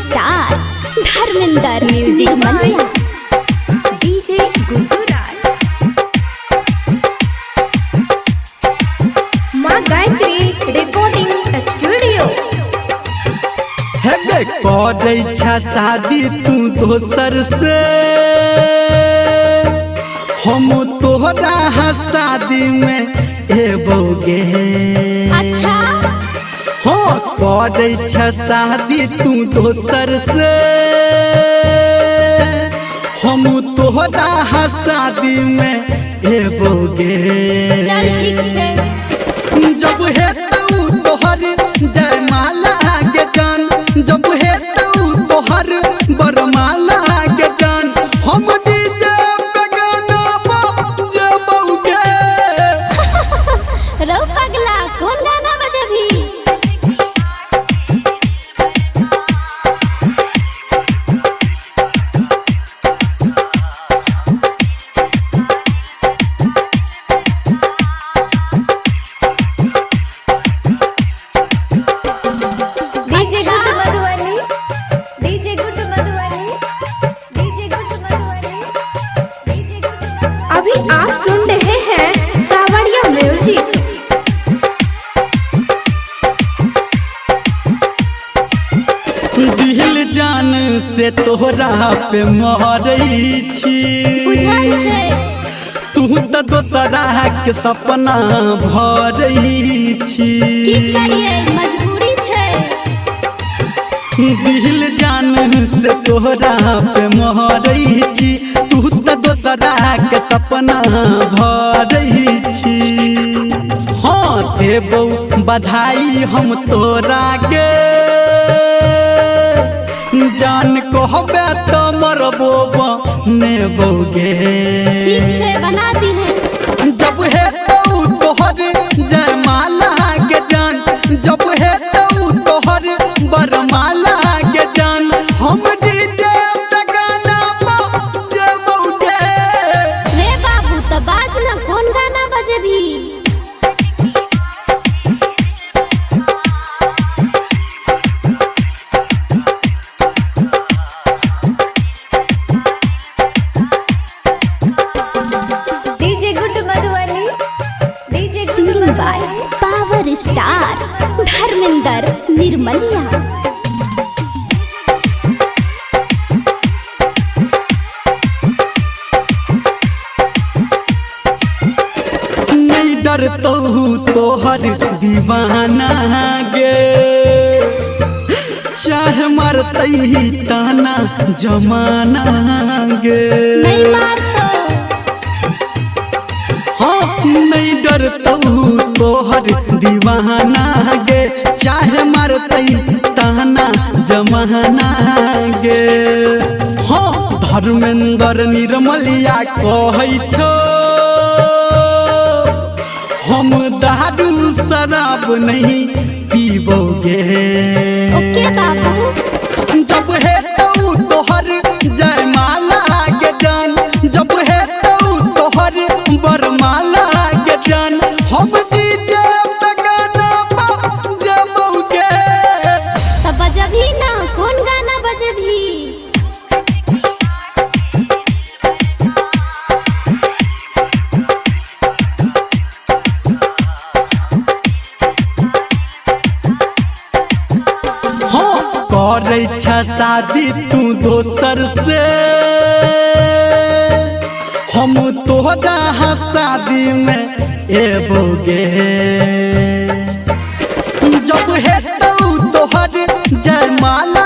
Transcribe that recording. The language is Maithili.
Star Dharmendra music Maliya DJ Guddu Raj. माँ गायत्री रिकॉर्डिंग स्टूडियो। हे गे करै छा शादी तू दोसर से, हम तोहरा शादी में एबोगे। अच्छा हो करै छा शादी तू दोसर से, हम तोहरा शादी में एबोगे। चल ठीक छै। जब हे तू तोहर जयमाला के जान, जब हे तू तोहर बरमाला के जान, हम डीजे पे गाना बजबौगे। रौ पगला कौन गाना बजबी? DJ Guddu Madhubani, DJ Guddu Madhubani, DJ Guddu Madhubani, DJ Guddu Madhubani. अभी आप सुन रहे हैं सावरिया म्यूजिक। दिल जान से तोहरा पे मरै छी, बुझल छै। तू त दोसरा के सपना भरै छी। की करिए मजबूरी छै। दिल जान से तोहरा पे मरै छी, तू त दोसरा के सपना भरै छी। हाँ देबौ बधाई हम तोरा गे, जान कहबे त मरबो बनेबौगे। ठीक छै बना दी है। जब हे तू तोहर जयमाला के जान, जब हे तू तोहर बरमाला के जान, हम डीजे पे गाना बजबौगे। रे बाबू त बाज न, कौन गाना बजबी? DJ Guddu Madhubani, DJ Guddu singing by Madhubani. Power star Dharmendra Nirmaliya. नहीं डरतौ तोहर दीवाना गे, चाहे मरतै ताना जमाना गे। नहीं मारतो। हाँ नहीं डरतौ तोहर दीवाना गे, चाहे मरतै ताना जमाना गे। हाँ धर्मेंद्र निर्मलिया कहै छौ, हम दारू शराब नहीं पीबोगे। ओके बाबू। जब हे तू तोहर जयमाला के जान, जब हे तू तोहर बरमाला के जान, हम डीजे पे गाना बजबौगे। त बजबी ना, कौन गाना बजबी? हाँ करै छा शादी तू दोसर से, हम तोहरा शादी में एबोगे। जब हे तू तोहर जयमाला